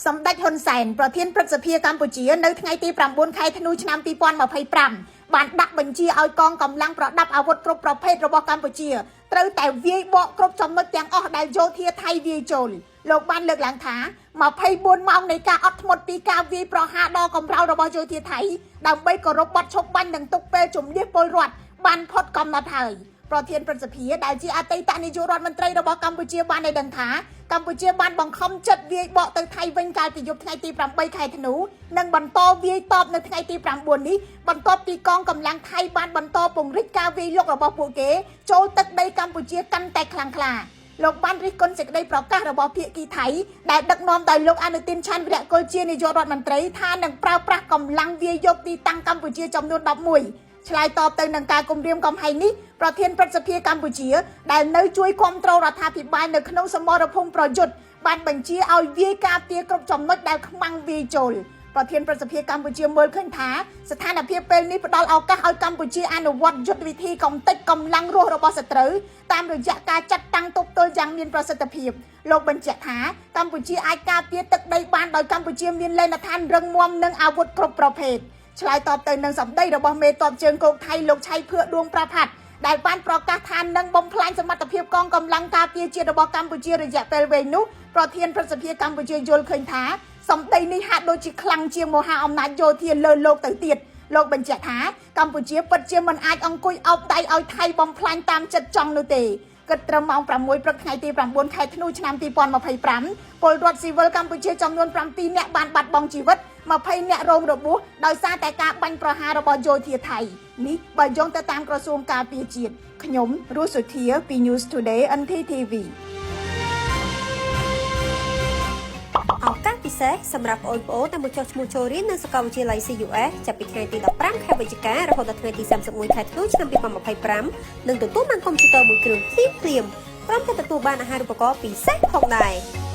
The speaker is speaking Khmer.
សម្ដេចហ៊ុនសែនប្រធានព្រឹទ្ធសភាកម្ពុជានៅថ្ងៃទី9ខែធ្នូឆ្នាំ2025បានដាក់បញ្ជាឲ្យកងកម្លាំងប្រដាប់អាវុធគ្រប់ប្រភេទរបស់កម្ពុជាត្រូវតែវាយបកគ្រប់ចំណុចទាំងអស់ដែលយោធាថៃវាយចូលលោកបានលើកឡើងថា24ម៉ោងនៃការអត់ធ្មត់ពីការវាយប្រហារដ៏កម្រោលរបស់យោធាថៃដើម្បីគោរពបទឈប់បាញ់និងទុកពេលជំនះពលរដ្ឋបានផុតកំណត់ហើយប្រធានព្រឹទ្ធសភាដែលជាអតីតនាយករដ្ឋមន្ត្រីរបស់កម្ពុជាបានឲ្យដឹងថាកម្ពុជាបានបង្ខំចិត្តវាយបកទៅថៃវិញកាលពីយប់ថ្ងៃទី8ខែធ្នូនិងបន្តវាយតបនៅថ្ងៃទី9នេះបន្ទាប់ពីកងកម្លាំងថៃបានបន្តពង្រីកការវាយលុករបស់ពួកគេចូលទឹកដីកម្ពុជាកាន់តែខ្លាំងក្លាលោកបានរិះគន់សេចក្តីប្រកាសរបស់ភាគីថៃដែលដឹកនាំដោយលោកអនុទិនឆាន់វិរៈគុលជានាយករដ្ឋមន្ត្រីថានឹងប្រើប្រាស់កម្លាំងវាយយកទីតាំងកម្ពុជាចំនួន11ឆ្លើយតបទៅនឹងការគំរាមកំហែងនេះប្រធានព្រឹទ្ធសភាកម្ពុជាដែលនៅជួយគាំទ្ររដ្ឋាភិបាលនៅក្នុងសមរភូមិប្រយុទ្ធបានបញ្ជាឲ្យវាយការពារគ្រប់ចំណុចដែលខ្មាំងវាយចូលប្រធានព្រឹទ្ធសភាកម្ពុជាមើលឃើញថាស្ថានភាពពេលនេះផ្ដល់ឱកាសឲ្យកម្ពុជាអនុវត្តយុទ្ធវិធីកំទេចកម្លាំងរស់របស់សត្រូវតាមរយៈការចាត់តាំងទប់ទល់យ៉ាងមានប្រសិទ្ធភាពលោកបញ្ជាក់ថាកម្ពុជាអាចការពារទឹកដីបានដោយកម្ពុជាមានលេណដ្ឋានរឹងមាំនិងអាវុធគ្រប់ប្រភេទឆ្លើយតបទៅនឹងសម្ដីរបស់មេតបជើងគោកថៃលោកឆៃភឿដួងប្រផាត់ដែលបានប្រកាសថានឹងបំផ្លាញសមត្ថភាពកងកម្លាំងការពារជាតិរបស់កម្ពុជារយៈពេលវែងនោះប្រធានព្រឹទ្ធសភាកម្ពុជាយល់ឃើញថាសម្ដីនេះហាក់ដូចជាខ្លាំងជាងមហាអំណាចយោធាលើលោកទៅទៀតលោកបញ្ជាក់ថាកម្ពុជាពិតជាមិនអាចអង្គុយអោបដៃឲ្យថៃបំផ្លាញតាមចិត្តចង់នោះទេគិតត្រឹមម៉ោង6ព្រឹកថ្ងៃទី9ខែធ្នូឆ្នាំ2025ពលរដ្ឋស៊ីវិលកម្ពុជាចំនួន7នាក់បានបាត់បង់ជីវិត20នាក់រងរបួសដោយសារតែការបាញ់ប្រហាររបស់យោធាថៃនេះបើយោងទៅតាមក្រសួងការពារជាតិខ្ញុំរស់សុធាពី News Today NTTV ឱកាសពិសេសសម្រាប់បងប្អូនដែលមកចុះឈ្មោះចូលរៀននៅសាកលវិទ្យាល័យ CUS ចាប់ពីថ្ងៃទី15ខែវិច្ឆិការហូតដល់ថ្ងៃទី31ខែធ្នូឆ្នាំ2025នឹងទទួលបានកុំព្យូទ័រមួយគ្រឿងភ្លាមៗព្រមទាំងទទួលបានអាហារូបករណ៍ពិសេសផងដែរ។